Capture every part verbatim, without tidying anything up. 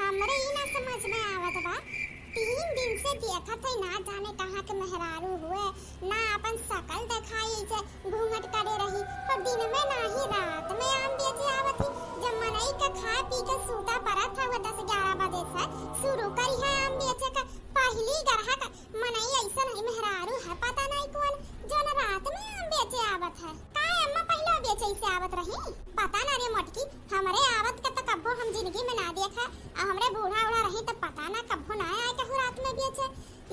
हमरे ई ना समझ में आवत बा, तीन दिन से देखत है ना जाने कहाँ के मेहरारू हुए, ना अपन शकल देखाई, ऐसे घूंघट करे रही, और दिन में नाही रात में आम बेचे आवत ही। जब मनई के खा पी के सूता परत है वो दस ग्यारह बजे से शुरू करी है आम बेचे का, पहली ग्राहक मनई ऐसन ही मेहरारू है, पता नहीं कौन, जौन रात में आम बेचे आवत है। काहे अम्मा पहले बेचे से आवत रही? पता ना रे मोटकी, हमरे आवत के तो कब्बो हम जिंदगी में ना देखे, आ हमरे बूढ़ा उढ़ा रही तो पता ना कब्बो ना आए कहू रात में बेचे।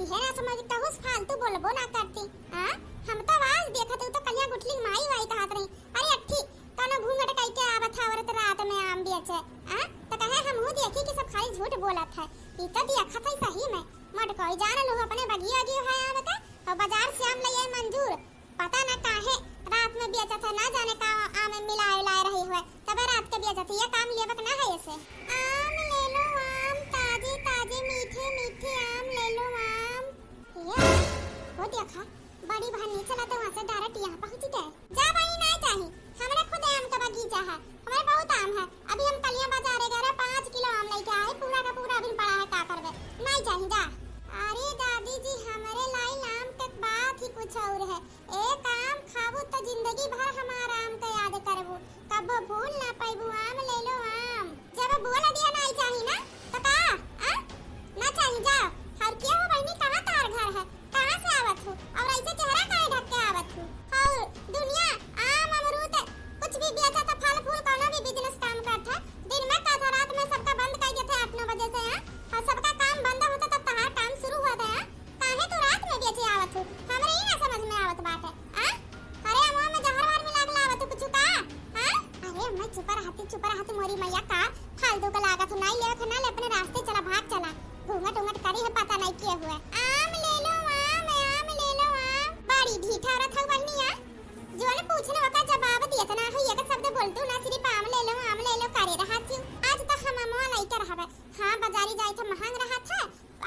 इहे ना समझ कहू से फालतू बोलबो ना करती। हाँ, हम तो आवाज देखत हूँ तो कलिया गुठली माई वाई कहत रही, अरे अट्ठी, कौनो घूंघट कई के आवत है औरत रात में आम बेचे। हाँ, तो कहे हमहू देखी कि सब खाली झूठ बोलत है। ई तो देखत है सही में, मोटकोई जान लो अपने बगिया गियो है आम के, और बाजार से आम ले आई मंजूर। पता ना काहे रात में बेचत है, ना जाने का आम में मिलाए उलाए रही हुए, तबे रात के बेचत है। ये काम लेबक ना है ऐसे। आम ले लो आम, ताजे ताजे मीठे मीठे आम ले लो आम। ये, वो देखा, बड़ी बहन नहीं चला तो वहाँ से direct यहाँ पहुँच गए। जा बहिनी, ना चाही, हमरे खुद आम का बगीचा है, हमरे बहुत आम है। अभी हम कलिया बाजारे गए रहे, पाँच किलो आम लेके आए, पूरा का पूरा अभी पड़ा है, का करबे, ना चाही, जा। अरे दादी जी, हमरे लाइल आम के बात ही कुछ और है। एक आम खाबू तो जिंदगी भर हमार आम के याद करबू, कबो भूल ना पाइबू। आम ले लो आम। जब बोल दिया ना चाही ना, तो का? आ? ना चाही, जाओ। और क्या हो बहिनी, कहाँ तार घर है? कहाँ से आवत हूँ? और ऐसे चेहरा काहे ढक के आवत हूँ? और दुनिया आम अमरूद कुछ भी बेचा तो फल फूल कौनो भी business काम करत है। दिन में का था, रात में सबका बंद कर देते आठ नौ बजे से, हाँ? और सबका काम बंद होता तब तहार काम शुरू होता है, हाँ? काहे तू रात में बेचे आवत हूँ? हमरे ई ना समझ में आवत बाटे। आ? अरे अमवा में जहर वहर मिला के लावत हूँ कुछ का? हाँ? अरे अम्मा चुप रहती, चुप रहती मोरी मैया, का फालतू का लागत हूँ, नाई लेवे के ना ले, अपने रास्ते चला, भाग चला। घूंघट उंघट करी है, पता नहीं के हुए। आम ले लो आम, आम ले लो आम। बड़ी ढीठ औरत हौ बहिनी, आ? जो ने पूछने ओका जवाब दियत ना है, एक शब्द बोलतू ना, सिर्फ आम ले लो, आम ले लो करे रहत हूँ। आज तो हम अमवा लइके रहबे। हाँ, बाजारी जाए थे, महंग रहत है,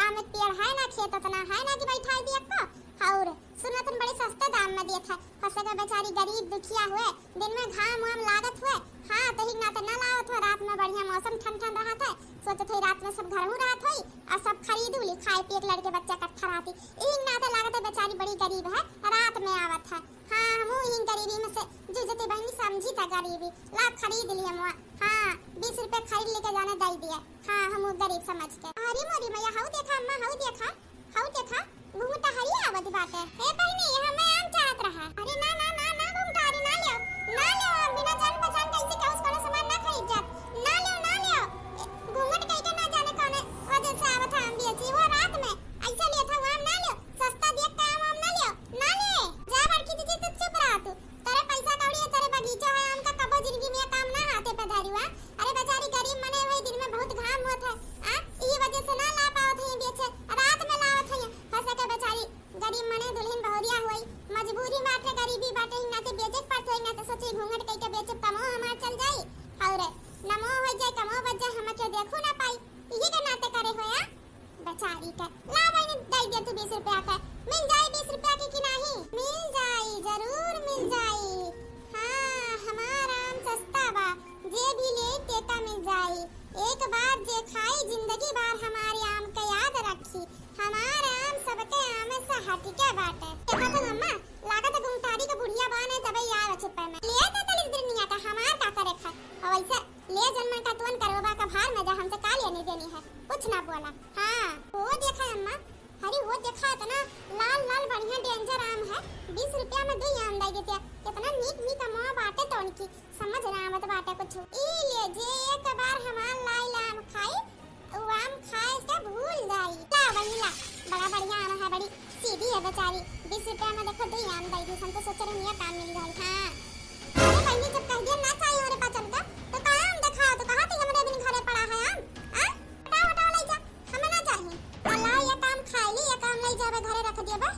आम के पेड़ है ना, खेत उतना है ना कि बैठाई दिया को। और सुनत हन बड़े सस्ते दाम में देत है, फंसे के बेचारी गरीब दुखिया हुए, दिन में घाम वाम लागत हुए, हाँ, तो ही ना तो ना लावत हुए, रात में बढ़िया मौसम ठंड ठंड रहत है, सोचत है रात में सब घर हूँ रहत होई और सब खरीदू ली, खाए पिए के लड़के बच्चा इकट्ठा रहती, यही ना तो लागत है बेचारी बड़ी गरीब है, रात में आवत है। हाँ, हमू यही गरीबी में से जूझते बहिनी समझी था गरीबी, ला खरीद ली हम, हाँ, बीस रुपए खरीद लेके जाने दे दिए। हाँ, हम उ गरीब समझ के। अरे मोरी मैया, हऊ देखा अम्मा, हऊ देखा, हऊ देखा, घुंघटाहरी आवत बाटे। ए बहिनी, ये हमें आम चाहत रहा। अरे ना, ना, ना, ना, घुंघटाहरी ना लियो, ना लियो, हम बिना जान पहचान कैसे केहू से कोनो सामान ना खरीद जात। ना लियो, ना लियो। ए, घूंघट कई के ना जाने कौने वजह से आवत है आम बेची। वो रात में ऐसा लिया था, वो आम ना लियो, सस्ता देख के आम, आम ना लियो, ना ले। जा बड़की दीदी, तू चुप रहा तू। तोरे पैसा कौड़ी है, तोरे बगीचा है, हमका कबो जिंदगी में ये काम ना हाथे पे धरी हुआ। अरे बेचारी गरीब मने हुए, दिन में बहुत घाम होत है, आ, ई वजह से ना ला पावत है बेचे, रात में लावत है। फंसे के बेचारी गरीब मने दुल्हन बहुरिया हुई, मजबूरी बाटे, गरीबी बाटे, ही ना ते बेचे के पड़त है, ना ते सोचे घूंघट कई के बेचे, कमो हमार चल जाई, और नमो हो जाए, कमो बच जाए, हम के देखो ना पाई, यही के नाते करे होया। बेचारी के। ला बहिनी, दे दे तू बीस रुपया के। मिल जाई बीस रुपया के कि नाही? मिल जाई, जरूर मिल जाई। हाँ, हमार आम सस्ता बा, जे भी ले तेका मिल जाई। एक बार जे खाई, जिंदगी भर हमारे आम के याद रखी। हमार आम सबके आम से हटिके बाटे। देखा तो अम्मा, लागत घुंघटाहरी के बुढ़िया बाने तबे यार छुपे में। ले तो तली दुनिया का, हमार का करे खा। और वैसे ले जन मन का तुअन करवा का भार में जा, हमसे का लेने देनी है, कुछ ना बोला। हाँ, वो देखा अम्मा, अरे वो देखा इतना लाल लाल बढ़िया danger आम है, बीस रुपया में दुई आम दे देतिया, कितना नीक नीक अमवा बाटे तो उनकी समझ ना आवत बाटे कुछ। ई ले जे एक बार हमार लाइल आम खाई, उ आम खाए से भूल जाई। ला बहिनी ला, बड़ा बढ़िया आम है, बड़ी सीधी है बेचारी, बीस रुपया में देखो दुई आम दे दी, हम तो सोच रहे हैं काम मिल जाए। हाँ। अरे बहिनी, जब कह दिया ना चाहिए हमरे पाचन का, तो काहे हम दिखाओ, तो कहा थी हमरे बिन घरे पड़ा है आम? आ? हटाओ, हटाओ, ले जा, हमें ना चाहिए। अल्लाह, ये काम खाई ली, ये काम ले जावे घरे रख दिए बा,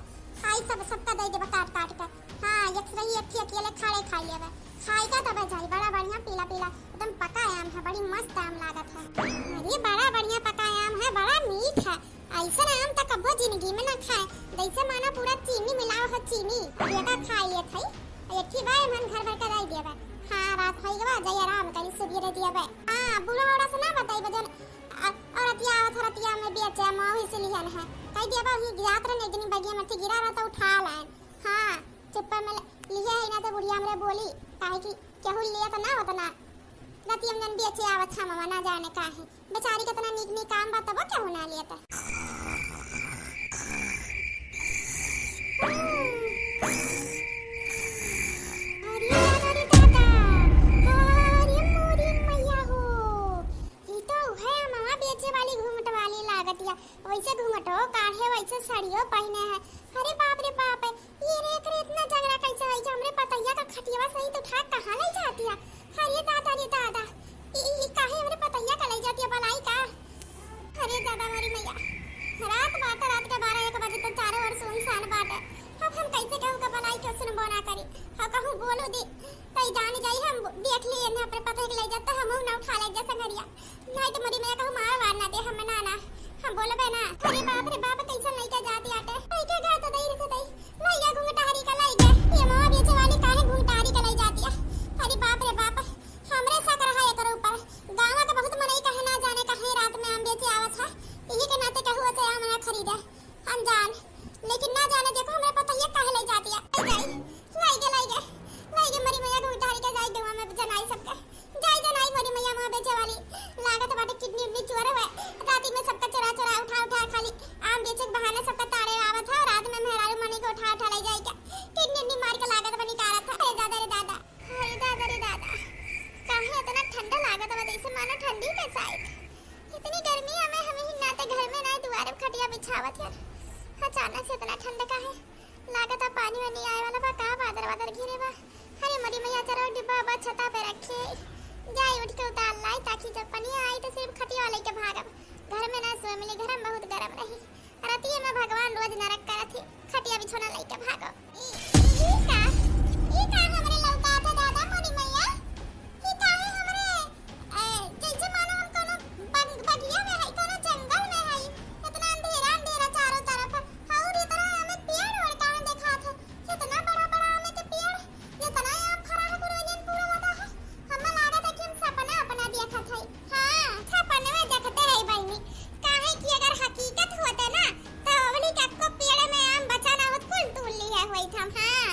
खाई सब, सबका दे देबा काट काट के। हाँ, एक रही एक ही अकेले खाड़े खाई लेवे, खाई का तबे जाई। बड़ा बढ़िया पीला पीला एकदम पका आम है, बड़ी मस्त आम लागत है। अरे बड़ा बढ़िया पका आम है, बड़ा मीठ है। ऐसा आम तो कब्बो जिंदगी में ना खाए, जैसे मानो पूरा चीनी मिलाओ हो, चीनी। अब ये का खाई लेत है, एक ही बार मन घर भर के दे दिया बा। हाँ, रात होई गवा, जाई आराम करी, सुबह दे दिया बा। हाँ, बूढ़ा औरा से ना बताई बजन, अ-, और दिया बा, वहीं गिरात रहन, एक दिन बगिया में गिरा रहा तो उठा लायन। हाँ, चुप्पा में ल-, लिहे है ना तो बुढ़िया हमरे बोली, काहे कि केहू लिया तो ना होता ना। रतिया में जन बेचे आवत हम, ना जाने काहे। बेचारी केतना नीक नीक काम बा, तबो केहू ना लेत। अरे दादा रे दादा, अरे मोरी मैया हो, ई तो उहे अमवा बेचे वाली घूंघट वाली लागतिया। वैसे घूंघटो काढ़े, वैसे साड़ियो पहने है। अरे बाप रे बाप, ये रे, एकरे इतना झगड़ा कैसे होई कि हमरे पतैया का खटियावा सहित उठा कहाँ ले जातिया? अरे दादा रे दादा, ई, ई काहे हमरे पतैया का ले जातिया, बलाई का? अरे दादा मोरी मैया, रात बाटे, रात के बारह एक बजे तो चारों ओर सुनसान बाटे। अब हम कैसे केहू का बलाई के सुनबो ना करी, हम कहूँ बोलो दे, तो ई जान जाई हम देख लिए ना अपने पतैया के ले जाता, हम ना उठा ले जा संगरिया। नहीं तो मोरी मैया कहूँ मार वार ना दे, हम ना ना, हम बोलबे ना। अरे बाप रे बाप, कैसे लइका जाती आटे, लइका घर तो दई रखे दई, लइका घुंघटारी का लइका, ये माँ बेचे वाली काहे घुंघटारी का लई जाती है? अरे बाप रे बाप, हमरे शक रहा एकर ऊपर। गाँव के बहुत मनई कहे ना जाने काहे रात में आम बेचे आवत है, यही के नाते कहू से आम ना खरीदे अनजान, लेकिन ना जाने देखो हमरे पतैया काहे ले जाती है। ले जाई, लाई गे, लाई गे, लाई गे, मोरी मैया घुंघटारी के जाई गवा में जनाई सबके, जाई जनाई मोरी मैया माँ बेचे वाली। लागत बाटे किडनी उडनी चोर हुए, राती में सबका चोरा चोरा उठा उठा खाली आम बेचे के बहाने सबका ताड़े आवत है, रात में मेहरारू मनी को उठा उठा ले जाई के किडनी उडनी मार के लागत बनी कारत है। अरे दादा रे दादा। अरे दादा रे दादा, काहे इतना ठंडा लागत बा, जैसे मानो ठंडी के साइत। इतनी गर्मी में हम ही नाते घर में ना दुआरे में खटिया बिछावत यार। अचानक से इतना ठंडा काहे? लागत है पानी वानी आए वाला बा, का बादर वादर घिरे बा। अरे मोरी मैया, चलो डिब्बा बा छता पे रखे, जाई उठ के उतार लाई, ताकि जब पनिया आई तो सिर्फ खटिया लेके भागब। घर में ना सोए मिली, घर में बहुत गरम रही। रतिये में भगवान रोज नरक करत ही, खटिया बिछौना लइके भागो। ई, ई का? ई का हमरे लौकात है दादा मोरी मैया? ई काहे हमरे, ए, जैसे मानो हम कोनो बग-, बगिया में हई, कोनो जंगल में हई। इतना अंधेरा, अंधेरा चारों तरफ। और इतना हमें पेड़ ओड़ काहे देखात है? इतना बड़ा, बड़ा आमे के पेड़, इतना आम फरा है, पूरा जन पूरा लगा है। हमें लागत है कि हम सपना अपना देखत हई। हाँ, सपनवे देखते है बहिनी, काहे कि अगर हकीकत होते ना, तो अबली का को पेड़ में आम बचा ना होत, कुल तूल ली है होइत हम। हाँ,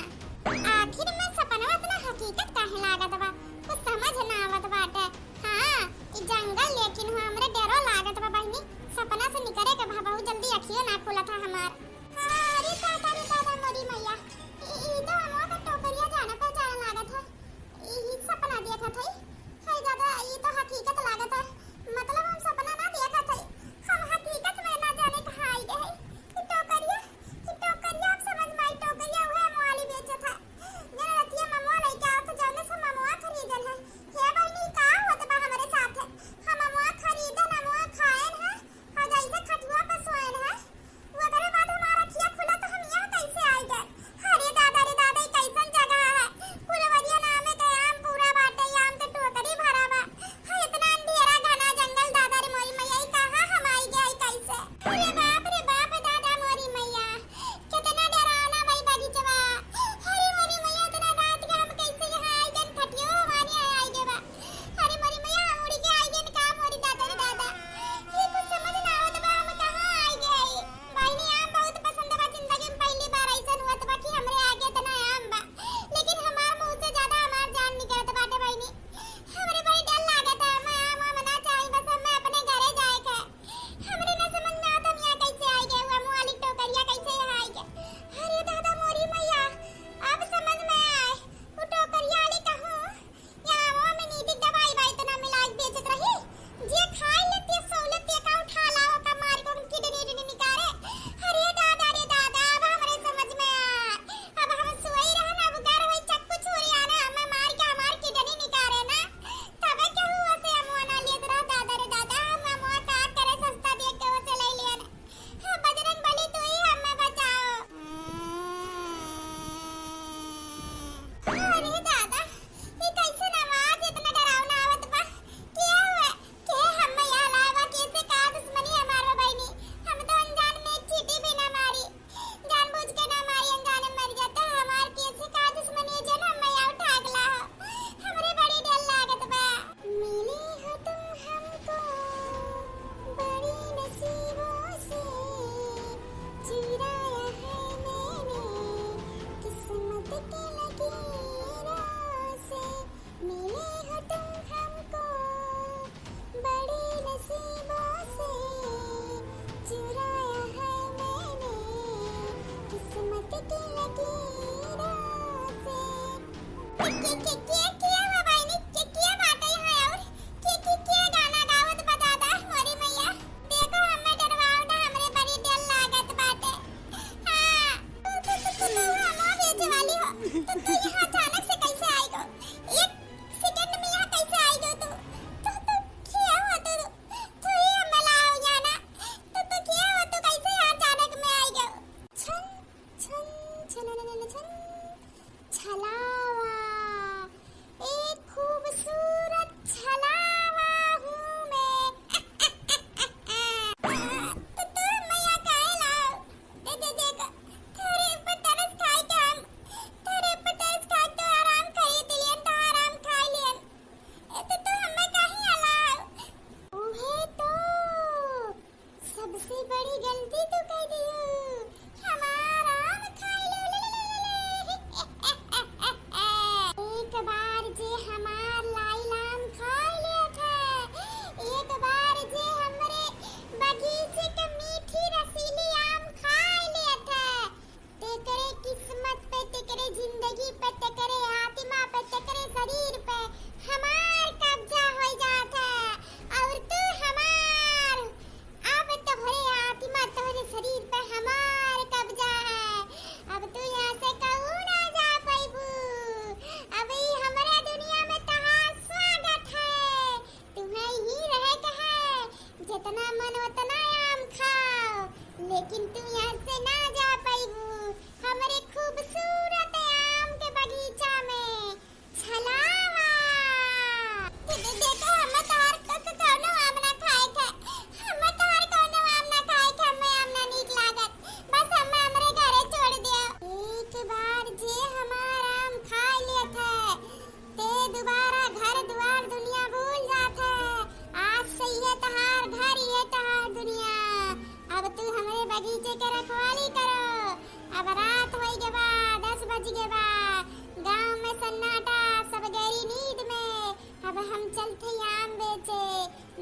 सबसे बड़ी गलती तू कइ दिहू, हमार आम खाइ ले, ले, ले, ले, ले। एक बार जे हमार लाइल आम खाइ लेत है, एक बार जे हमरे बगीचे के मीठी रसीली आम खाइ लेत है, तेकरे किस्मत पे, तेकरे जिंदगी पे, तेकरे आत्मा पे, तेकरे शरीर पे हमार कब्जा होइ जात है। और तू हमार, अब तोहरे आत्मा, तोहरे शरीर पे हमार कब्जा है। अब तू यहाँ से कहूँ ना जा पइबू। अब ई हमरा दुनिया में तहार स्वागत है। तुम्हें ही रहे के है, जितना मन उतना आम खाओ, लेकिन तू यहाँ से ना जा पइबू। हमरे खूबसूरत आम के बगीचा में छलावा। दे, दे, देखो, हमें तोहार क-, क-, कौनो आम ना खाए के। हमें तोहार कौनो आम ना खाए के, हमें आम ना नीक लागत। बस हमें हमरे घरे छोड़ दिया। एक बार जे हमार आम खा लेत है, ते दोबारा घर दुआर दुनिया भूल जात है। आज से ये तहार घर, ये तहार दुनिया। अब तू हमरे बगीचे के रखवाली करो। अब रात होई गे बा, दस बज गे बा। गाँव में सन्नाटा, सब गहरी नींद में। अब हम चलते आम बेचे।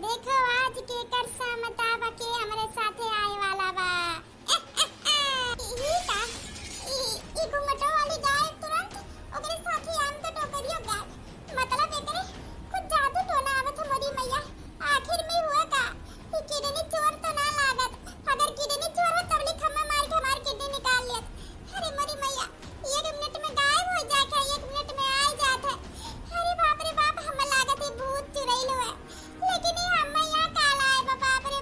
देखो आज के कर सामता बा, के हमरे साथे आए वाला बा। ई का? ई, ई घुंघटो वाली गाय तुरंत ओकरे साथे आम के टोकरियो गाय। मतलब एकरे कुछ जादू टोना आवत है मोरी मैया। आखिर में हुआ का? ई किडनी चोर तो ना लागत। अगर किडनी चोर हो तब लिख हमें मार के हमार किडनी निकाल लेत। अरे मोरी मैया, एक मिनट में गायब हो जात है, एक मिनट में आ जात है। अरे बाप रे बाप, हमें लागत है भूत चुड़ैल हुए। लेकिन ई हमें यहाँ काला है बा, बाप रे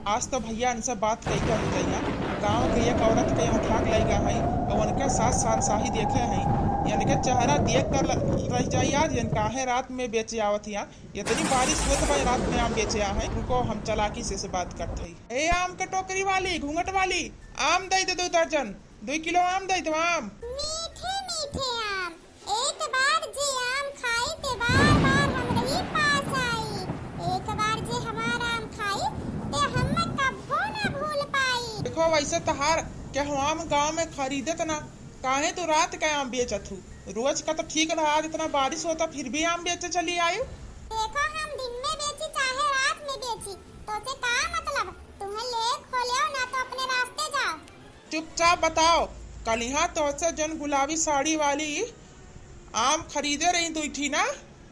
आज तो भइया इनसे बात कई के हो जाइया। गाँव के एक औरत के उठा के लइ गए हैं और उनके साथ शहंशाही देखे हैं। इनके चेहरा देख कर ल-, रह जाई आज, इन काहे रात में बेचे आवत हिया। इतनी बारिश होत बा, रात में आम बेचे आ हैं। रुको, हम चालाकी से, से बात करत हई। ए आम के टोकरी वाली, घूंघट वाली, आम दे दे दो दर्जन, दो किलो आम दे दो, आम। मीठे मीठे आम, एक बार जे आम खाई ते बार बार हमरे ही पास आई। एक बार जे हमार आम खाई ते हम कब्बो ना भूल पाई। देखो वैसे तहार केहू आम गाँव में खरीदत ना, काहे तू रात के आम बेचत हू? रोज का तो ठीक रहा, आज इतना बारिश होता फिर भी आम बेचे चली आयु। देखो हम दिन में बेची चाहे रात में बेची, तोसे का मतलब? तुम्हें ले खोले ना तो अपने रास्ते जाओ। चुपचाप बताओ, कलिहा तोहसे जौन गुलाबी साड़ी वाली आम खरीदे रही दुई ठी ना,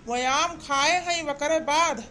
वह आम खाए हैं, वकरे बाद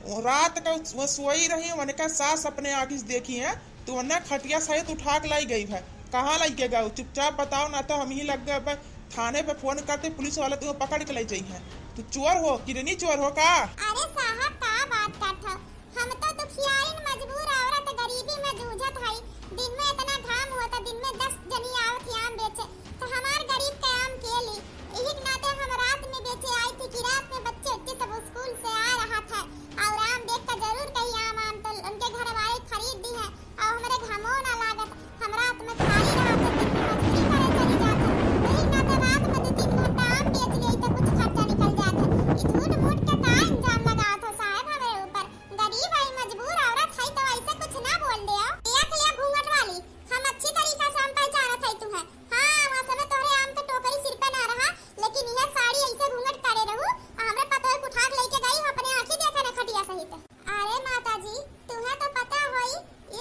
वो रात का वो सोई रही, उनका सास अपने आँखी से देखी है, तो उन्हें खटिया सहित उठा के लाई गई है। कहाँ लाई के गए? चुपचाप बताओ, ना तो हम ही लग गए अब थाने पे फोन करते, पुलिस वाले तुम्हें पकड़ के ले जाई हैं। तू चोर हो, किडनी चोर हो का? अरे साहब, का बात करत हो? हम तो दुखियारिन मजबूर औरत गरीबी में जूझत हई। दिन में इतना घाम होता, दिन में दस जनी आवत ही आम बेचे, तो हमार गरीब के आम के ली? यही के नाते हम रात में बेचे आई थी कि रात में बच्चे उच्चे सब स्कूल से आ रहा था और आम देख कर जरूर कही आम, आम तो उनके घर वाले खरीद दी है और हमरे घामो ना लागत। हम रात में खाली रहत है, दिन में मजदूरी करे चली जात है। यही के नाते रात में दो तीन घंटा आम बेच ली तो कुछ खर्चा निकल जात है। ई झूठ मूठ के का इल्जाम लगावत हो साहब हमरे ऊपर? गरीब आई, मजबूर औरत है, तो ऐसे कुछ ना बोल दे। हो एक लिया घूंघट वाली, हम अच्छी तरीका से हम पहचानत है तुम्हें। हाँ, वहाँ समय तोहरे आम के टोकरी सिर पे ना रहा, लेकिन यह साड़ी ऐसे घूंघट करे रहू, आ हमरे पतोह के उठा के लेके गई, हम अपने आँखी देखे न खटिया सहित। अरे माता जी, तुम्हें तो पता होई,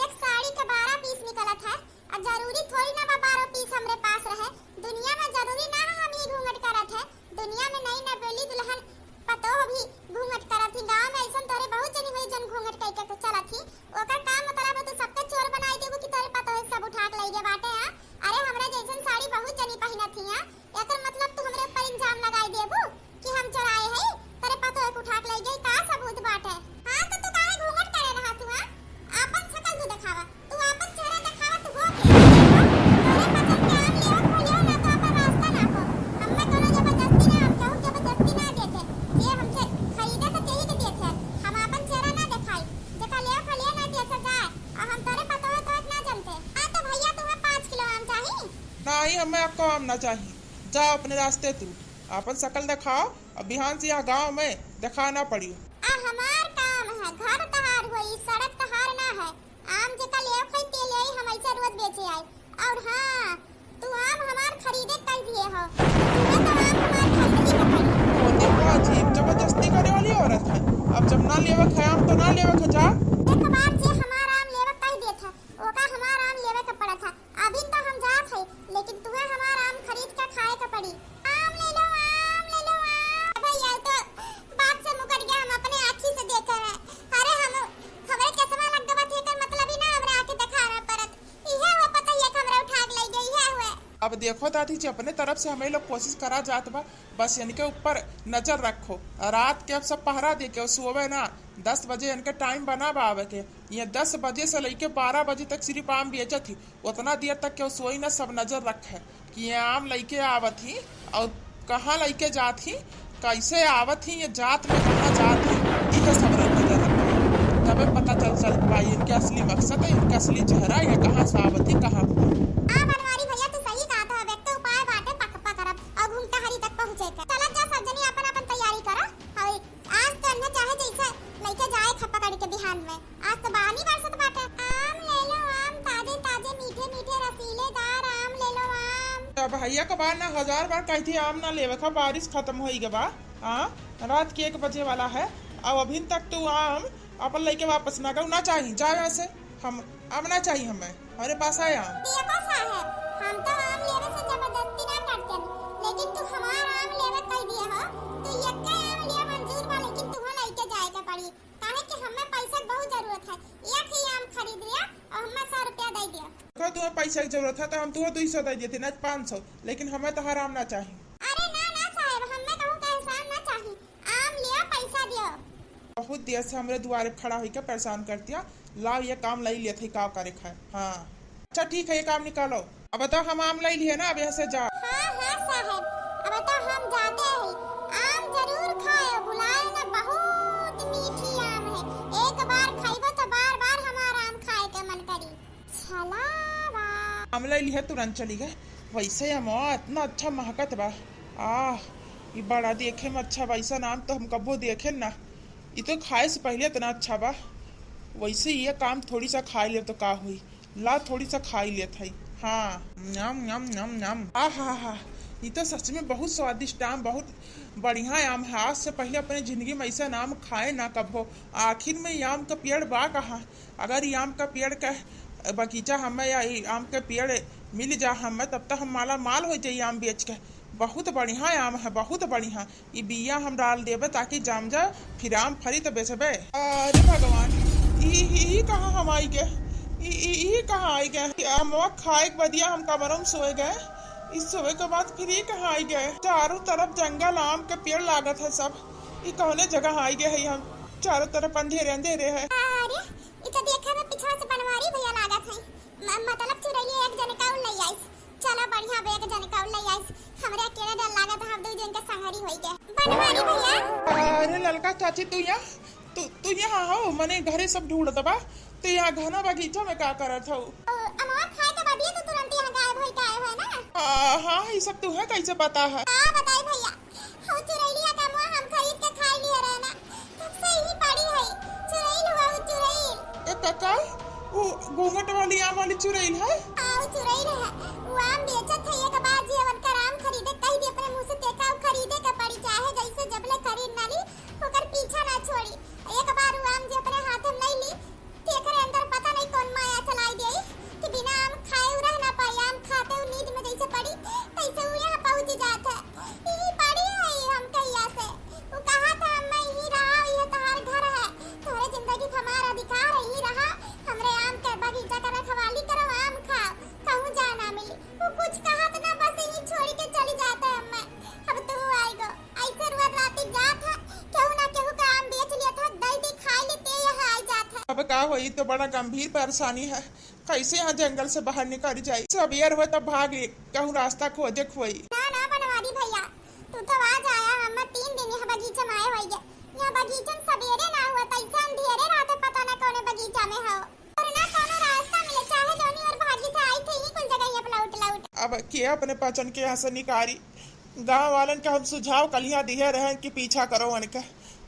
एक साड़ी के बारह पीस निकलत है, आ जरूरी थोड़ी ना बा बारह पीस हमरे पास रहे। दुनिया में जरूरी ना है हम ही घूंघट करत है, दुनिया में नई नवेली दुल्हन पतोह भी घूंघट करत ही। गाँव में ऐसन तोरे बहुत जनी होई जन घूंघट कई के चलत ही। ओकर का मतलब है, तू सबके चोर बनाई देबू कि तोरे पतोह सब उठा के लई गे बाटे, हाँ? अरे, हमरा जैसन साड़ी बहुत जनी पहिनत ही, हाँ? एकर मतलब तू हमरे ऊपर इल्जाम लगाई देबू कि हम चोराए हई, तोरे पतोह के उठा के लई गई, का सबूत बाटे? हाँ, तो तू काहे घूंघट करे रहा तू, हाँ? आपन शकल तू देखावा। तू आपन चेहरा देखावत हो के, देखो, तोरे पसंद के आम लेवा खो लेवा, ना तो आपन रास्ता नापो। हम्मे कोनो जबरदस्ती ना, हम केहू जबरदस्ती ना देते। जे हमसे खरीदे तो तेही के देते। हम आपन चेहरा ना देखाई। जेका लेवा खो लेवा ना देते जाए। और हम तोरे पतोह तो ना जानते। हाँ तो भैया, तुम्हें पाँच किलो आम चाही? नहीं, हमें आपको आम ना चाही। जाओ अपने रास्ते तू। आपन शकल देखाओ, अब बिहान से यहाँ गाँव में देखा ना पड़ी। आ हमार काम है, घर तहार होई, सड़क तहार ना है। आम जेका लेव खाई ते ले आई, हम ऐसे रोज बेचे आई। और हाँ, तू आम हमार खरीदे कह दिए हो, तुम्हें तो आम हमार खरीदे के पड़ी। ओ देखो अजीब, जबरदस्ती करे वाली औरत है। अब जब ना लेवे के है आम तो ना लेवे के, जा। एक बार जे हमार आम लेवे कह देत है, ओका हमार आम लेवे के पड़त है। अभी तो हम जात हई, लेकिन तुम्हें हमार आम खरीद के खाए के पड़ी। आम ले लो, आम ले लो, आम। भैया तो बात से मुकर गया, हम अपने आँखी से देखे हैं। अरे हम, हमरे केसवा लग गवा थे, एकर मतलब ही ना हमरा आके देखावे पड़त। इहे हुआ पता ही है कि हमरा उठा के ले गई है हुए। अब देखो दादी जी, अपने तरफ से हमें लोग कोशिश करा जात बा, बस इनके ऊपर नजर रखो। रात के अब सब पहरा दे के सोवे ना, दस बजे इनके टाइम बना बा आवे के। ये दस बजे से लेके बारह बजे तक सिर्फ आम बेचत ही। उतना देर तक केहू सोई ना, सब नजर रखे कि ये आम लइके आवत ही और कहाँ लइके जात ही, कैसे आवत ही, ये जात में कहाँ जात ही, इहे सब नजर रखे। तबे पता चल, चल पाई इनके असली मकसद है, इनके असली चेहरा, ये कहाँ से आवत ही, कहाँ। आ बनवारी भैया, तू सही कहत है, अब एक उपाय बाटे पक पकड़ब और घूमता हरी तक पहुँचे के। चलत जा सब जनी अपन अपन तैयारी करा और आज तो अन्ना चाहे जैसे लइके जाए खप्पा काढ़ी के बिहान में। आज तो बानी बरसत बाटे। आम ले लो आम, ताजे ताजे मीठे मीठे रसीलेदार आम ले लो आम। अब भैया के बार ना हजार बार कही थी आम ना लेवे का, बारिश खत्म होई गवा। हाँ, रात के एक बजे वाला है, अब अभी तक तू आम अपन लइके वापस ना गऊ, ना चाही, जा यहाँ से। हम आम ना चाही हमें, हमरे पास आए आम। देखो साहेब, हम तो आम लेवे से जबरदस्ती ना करते, लेकिन तू हमार आम लेवे कह दिए हो, तो यक्का आम लिया मंजूर बा, लेकिन तुहो लइके जाए के पड़ी, काहे कि हमें पैसा के बहुत जरूरत है। एक ही आम खरीद लिया और हमें सौ रुपया दे दिया। देखो, तुम्हें पैसा की जरूरत है तो हम तुम्हें दो सौ दे देते, ना पाँच सौ, लेकिन हमें तोहार आम ना चाही। अरे ना ना साहेब, हमें कहूँ का एहसान ना चाही, आम लिया, पैसा दियो। अब बहुत देर से हमरे दुआरे खड़ा होइके परेशान करतिया। लाओ, ये काम लई लेत है, का करे खाए। हाँ, अच्छा ठीक है, ये काम निकालो। अब बताओ, हम आम लई लिए ना, अब यहाँ से जाओ। हाँ, हाँ साहब, अब तो हम जाते हैं। आम जरूर खाए, बुलाए ना, बहुत मीठी आम है। एक बार खाइबो तो बार बार हमार आम खाए के मन करी। छलावा। आम लई लिए, तुरंत चली गए। वैसे अमवा इतना अच्छा महकत बा। आह, ई बड़ा देखे में अच्छा बा, ऐसा आम तो हम कबो देखे ना। ई तो खाए से पहले इतना अच्छा बा। वैसे ये काम थोड़ी सा खाई ले तो का हुई। ला, थोड़ी सा खाई लेत है। हाँ, नम नम नम नम। आहा हा, ई तो सच में बहुत स्वादिष्ट आम, बहुत बढ़िया आम है। आज से पहले अपने जिंदगी में ऐसा आम खाए ना कबो। आखिर में ई आम का पेड़ बा कहाँ? अगर ई आम का पेड़ का बगीचा हमें या ई आम के पेड़ मिल जा हमें, तब तो हम माला माल हो जाई आम बेच के। बहुत बढ़िया आम है, बहुत बढ़िया। ई बिया हम डाल देबे ताकि जाम जा, फिर आम फरी त बेचबे। अरे भगवान, ई, ई, ई कहाँ हम आई गए? ई, ई, ई कहाँ आई गए? ई अमवा खाए के बदिया हम कमरों में सोए गए। ई सोए के बाद फिर ई कहाँ आई गए? चारों तरफ जंगल, आम के पेड़ लागत है सब। ई कौने जगह आई गए है हम? चारों तरफ अंधेरे अंधेरे है। अरे, ई तो देखे में पीछा से बनवारी भैया लागत है। म-, मतलब चुरैली एक जने का उल्लई आइस। चलो बढ़िया बे, एक जने का उल्लई आइस। हमरे अकेले डर लागत है, हम दू जन के संगरी होई गए। बनवारी भैया। अरे ललका चाची, तू यहाँ, तू, तू यहाँ हो, मने घरे सब ढूंढत बा, तू यहाँ घना बगीचा में का करत हो? अ, अमवा खाए के बाद ये तो तुरंत यहाँ गायब होई के आए हो ना? आ, हाँ, ये सब तू है कैसे पता है? का बताई भैया, हऊ चुरैलिया का मुआ हम खरीद के खाई लिए रहे ना, तब से यही पड़ी है। चुरैल हुआ वो चुरैल। ए काका, वो घूंघट वाली आम वाली चुरैल है? हाँ, वो चुरैल है। वो आम बेचत है, एक बार जे उनकर आम खरीदे कह दी अपने मुँह से, तेका वो खरीदे के पड़ी, चाहे जैसे जबले खरीद ना ली, ओकर पीछा ना छोड़ी। एक बार वो आम जे अपने हाथ में नहीं ली, तेकरे अंदर पता नहीं कौन माया चलाई देई कि बिना आम खाए उ रह ना पाई। आम खाते उ नींद में जैसे पड़ी, तैसे उ यहाँ पहुँच जात है। यही पड़ी है हम कहिया से। उ कहा था, "अम्मा, यहीं रहा, यह तोहार घर है, तोहरे जिंदगी का हमार अधिकार है, यहीं रहा, हमरे आम के बगीचा का रखवाली करो, आम खाओ, कहूँ जाए ना मिली।" उ कुछ कहा तो ना, बस यहीं छोड़ के चली जात है अम्मा। अब तू आई गो। ऐसे रोज राती जात है, केहू ना केहू का आम बेच लेत है, दई दई खाई लेते, यहाँ आ जात है। अब का होई, तो बड़ा गंभीर परेशानी है, कैसे यहाँ जंगल से बाहर निकल जाई? सबेर हो तब भाग ले, कहूँ रास्ता खोजे खोई। ना ना बनवारी भैया, तू तो आज आया, हम तीन दिन यहाँ बगीचा में आए होइगे। यहाँ बगीचा में सबेरे ना हुआ, तैसे अंधेरे रात है, पता ना कौने बगीचा में हो। और ना कौनो रास्ता मिले, चाहे जौनी ओर भागी थे, आई थे ही कुल जगह अब लौट लौट। अब के अपने पचन के यहाँ से निकारी? गाँव वालन के हम सुझाव कलिया दिहे रहन कि पीछा करो वनके।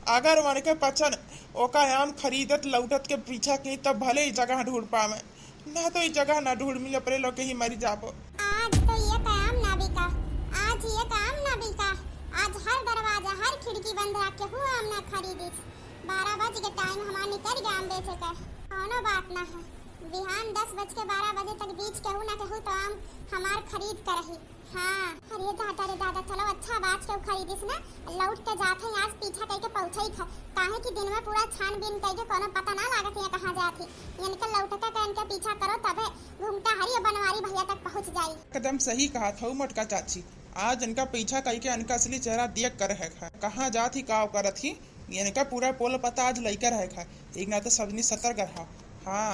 अगर वनके पचन ओका आम खरीदत लौटत के पीछा की, तब भले ही जगह ढूंढ पावे, ना तो ई जगह ना ढूंढ मिले, अपने लोग के ही मरी जाबो। आज तो ये काम ना बिका, आज ये काम ना बिका, आज हर दरवाजा, हर खिड़की बंद रख के हूँ आम ना खरीदिस। बारह बज के टाइम हमार निकल गया आम बेचे का। कौनो बात ना है, बिहान दस बज के बारह बजे तक बीच केहू ना केहू तो आम हमार खरीद कर रही। हाँ। अरे दादा रे दादा, चलो अच्छा बात केहू खरीदिस ना, लौट के जात है, आज पीछा करके पहुँचे ही था, काहे कि दिन में पूरा छानबीन करके कोनो पता ना लागत है कहाँ जात है। इनके लौट के, के इनके पीछा करो तबे घूमता हरी बनवारी भैया तक पहुँच जाई। एकदम सही कहा था मोटका चाची, आज इनका पीछा करके इनका असली चेहरा देख कर है, कहाँ जात ही, का करत ही। इनका पूरा पोल पता आज लइका रहे खा, एक ना तो सबनी सतर्क रहा। हाँ,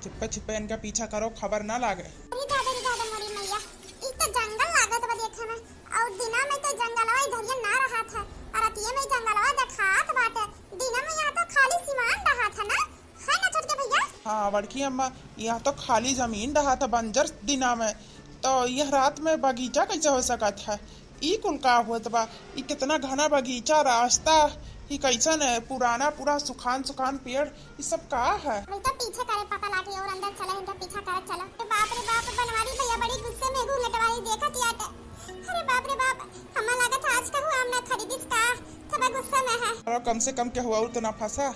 चुप्पे छुप्पे इनका पीछा करो, खबर ना लागे। अरे दादा रे दादा मोरी मैया, ई तो जंगल लागत बा देखे में, और दिना में तो जंगलवा इधरिया ना रहा था, और रतिये में जंगलवा देखात बाटे। दिना में यहाँ तो खाली सिवान रहा था ना, है ना छोटके भैया? हाँ बड़की अम्मा, यहाँ तो खाली जमीन रहा था, बंजर दिना में, तो यह रात में बगीचा कैसे हो सकत है? ई कुल का होत बा? ई कितना घना बगीचा, रास्ता, ई कैसन है? पुराना, पूरा सुखान सुखान पेड़, ई सब का है? हम तो पीछे करे पता लागे और अंदर चले, इनका पीछा करत चलो। अरे बाप रे बाप, बनवारी भैया बड़ी गुस्से में घूंघट वाली देखत ही आटे। अरे बाप रे बाप, हमें लागत आज कहू आम ना खरीदिस का, थोड़ा गुस्सा में है। और कम से कम के हुआ तो ना फंसा।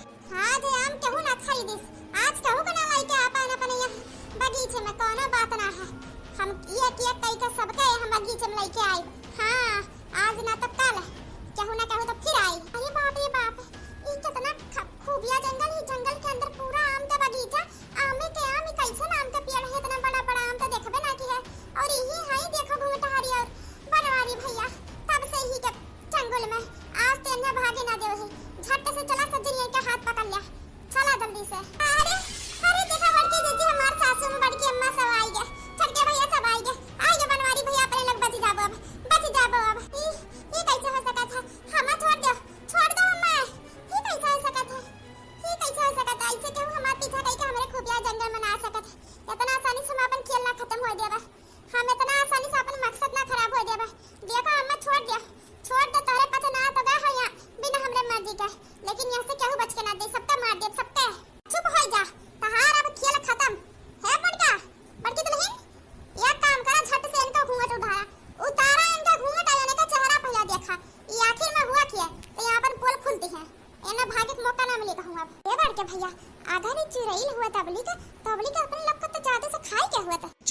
आज आम केहू ना खरीदिस, आज केहू के ना लइके आ पाएन अपने यहाँ बगीचे में, कौनो बात ना है। हम किया किया कई के सबके हम बगीचे में लइके आई। हाँ, आज ना तो कल, केहू ना केहू तो फिर आई। अरे बाप रे बाप, ई कितना ख-, खूबिया जंगल ही, जंगल के अंदर पूरा आम के बगीचा, आमे के आम, ई कैसन आम के पेड़ है, इतना बड़ा बड़ा आम तो देखबे ना की है। और यही है, देखो घूंघटहारी और बनवारी भैया, तब से ही के चंगुल में, आज तो इन्हें भागे ना देवे है। झट से चला सब जन इनके हाथ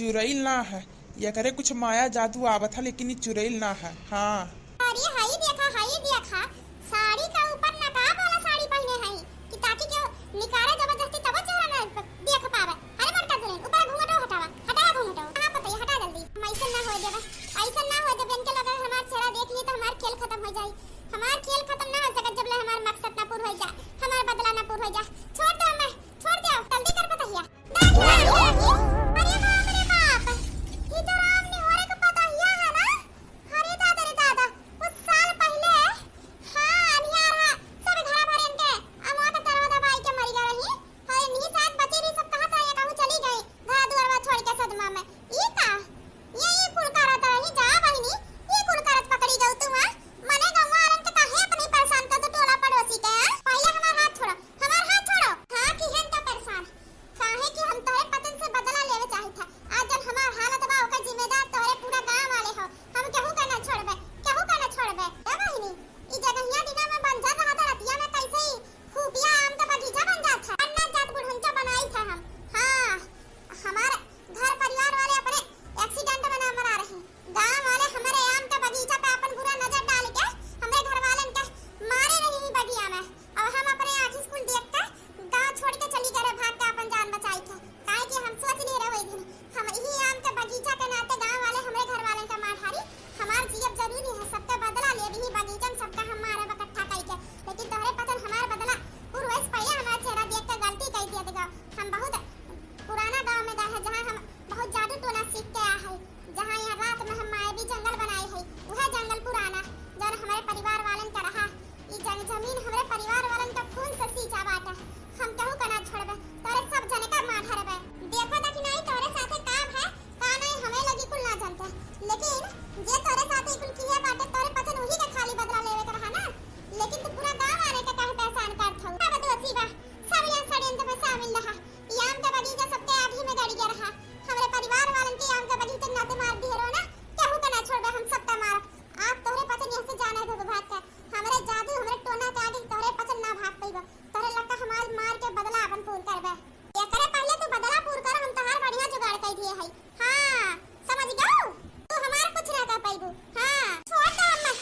चुरैल ना है, एकरे कुछ माया जादू आवत है, लेकिन ई चुरैल ना है। हाँ। अरे, हई देखा, हई देखा, साड़ी का ऊपर नकाब वाला साड़ी पहिने हई कि ताकि केहू निकारे जबरदस्ती तबो चेहरा ना देख पावे। अरे मोटका दुल्हन, ऊपर घूंघटो हटावा, हटावा घूंघटो। कहाँ पता है, हटा जल्दी। हम ऐसन ना होए देबे, ऐसन ना होए देबे। इनके लगे हमार चेहरा देख ली तो हमार खेल खत्म हो जाई। हमार खेल खत्म ना हो सकत जब ले हमार मकसद ना पूर हो जाए, हमार बदला ना पूर हो जाए। छोड़ दो हमें, छोड़ दो, जल्दी कर पतहिया। अरे बाप रे बाप, ई तो राम निहोरे के पतहिया है ना? अरे दादा रे दादा, कुछ साल पहिले, हाँ, अनियार हा, सब घर भर इनके अमवा के तरवा दबाई के मरी गए रही। अरे इन्हीं साथ बची रही, सब कहत रही, कहूँ चली गई, घर दुआरवा छोड़ के सदमा में। ई का? ये, ये कुल करत रही जा बहिनी, ये कुल करत पकड़ी गऊ तू, हाँ? मने गौवा वालन के काहे अपनी परेशान कर दो टोला पड़ोसी के, हाँ? पहिले हमार हाथ छोड़ो, हमार हाथ छोड़ो। हाँ, किहन का परेशान? काहे कि हम तोहरे पतन से बदला लेवे चाहित है। आज जब हमार हालत बा, ओकर जिम्मेदार तोहरे पूरा गांव वाले हो। हम केहू का ना छोड़बे, केहू का ना छोड़बे। ए बहिनी, ई जगहिया दिना में बंजर रहा था, रतिया में कैसे ही खुफिया आम का बगीचा बन जात है। अन्ना जात बुढ़ंचा बनाई था हम। हाँ, हमार घर परिवार वाले अपने accident में ना मरा रहे। गांव वाले हमारे आम का बगीचा पे अपन बुरा नजर डाल के हमरे घर वालन के मारे रही ही बगिया में। अब हम अपने आँखी से कुल देख के गाँव छोड़ के चली गए रहे, भाग के अपन जान बचाई थे। काहे कि हम सोच लिए रहे वही दिन, हम यही आम के बगीचा के नाते गाँव वाले हमरे घर वालन का मार हारी। हमार जियब जरूरी है, सबका बदला ले ही बगीचा में सबका हम मारब इकट्ठा कई के। लेकिन तोहरे पतन हमार बदला पूर्व से पहले हमार चेहरा देख के गलती कई दिया। देखो, हम बहुत पुराना गाँव में गए हैं, जहाँ हम बहुत जादू टोना सीख के आए हैं। जहाँ यहाँ रात में हम मायावी जंगल बनाए है, वह जंगल पुराना, जौन हमरे परिवार वालन का रहा। ई जन जमीन हमरे परिवार वालन का खून से सींचा बाटे। हम केहू का ना छोड़बे, तोरे सब जने का मार हरबे। देखो ता कि नहीं तोरे साथे का है, का नहीं हमें लगी कुल ना जानते, लेकिन जे तोरे साथे कुल किए बाटे, तोरे पतन वही का खाली बदला लेवे के रहा ना। लेकिन तू पूरा गाँव वाले के काहे परेशान करत हऊ? अब दोषी बा, सब यहाँ षड्यंत्र में शामिल रहा। ई आम का बगीचा सबके आँखी में गड़ गया रहा। हमरे परिवार वालन के आम का बगीचा नाते मार दिए रहो ना, केहू का ना छोड़बे, हम सबका मारब। आज तोहरे पतन यहाँ से जाना है भाग के। हमरे जादू, हमरे टोना के आगे तोहरे पतन ना भाग पइबो। तोहरे लक्का हमार मार के बदला अपन पूर करबे। एकरे पहले तू बदला पूर कर, हम तोहार बढ़िया जुगाड़ कई दिए हई। हाँ, समझ गऊ? तू हमार कुछ ना कर पइबू। हाँ, छोड़ दे हमें।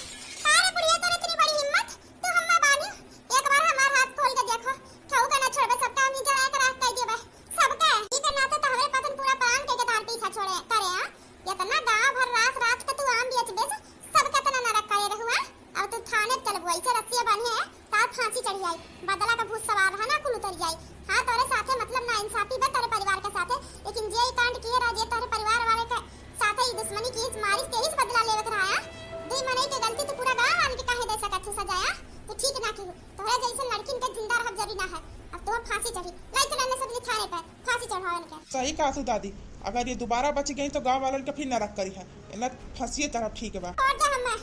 का रे बुढ़िया, तोरे इतनी बड़ी हिम्मत? तू हमें बानी? एक बार हमार हाथ खोल के देखो, केहू का ना छोड़बे, सबका हम ही जरा एक राख कई देबे। सबके? ई के नाते तो हमरे पतन पूरा plan के, के तार पीछा छोड़े, करे, हाँ? इतना गाँव भर रात रात के तू आम बेच बेच सबके इतना नरक करे रहुआ। अब तू थाने चलबू, ऐसे रस्सिया बांधे है, तार फांसी चढ़ जाई। बदला का भूत सवार है ना, कुल उतर जाई। हाँ, तोरे साथे मतलब ना इंसाफी बा तोरे परिवार के साथे, लेकिन जे ई कांड किए रहा, जे तोरे परिवार वाले के साथे ई दुश्मनी की, इस मारिस के ही बदला लेवे के रहा है। दुई मनई के गलती तू पूरा गाँव वाले के काहे दे सकत है सजाया? तू ठीक ना की। तोहरे जैसे लड़किन के जिंदा रहब जरूरी ना है। अब तोह फांसी चढ़ी। लाई चला ने सब थाने पे, फांसी चढ़ावन के। सही कहा तू दादी, अगर ये दोबारा बच गई तो गाँव वालन के फिर नरक करी है। इन्हें फांसी तरफ ठीक बा। और जा हमें,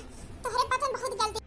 तोहरे पतन बहुत गलती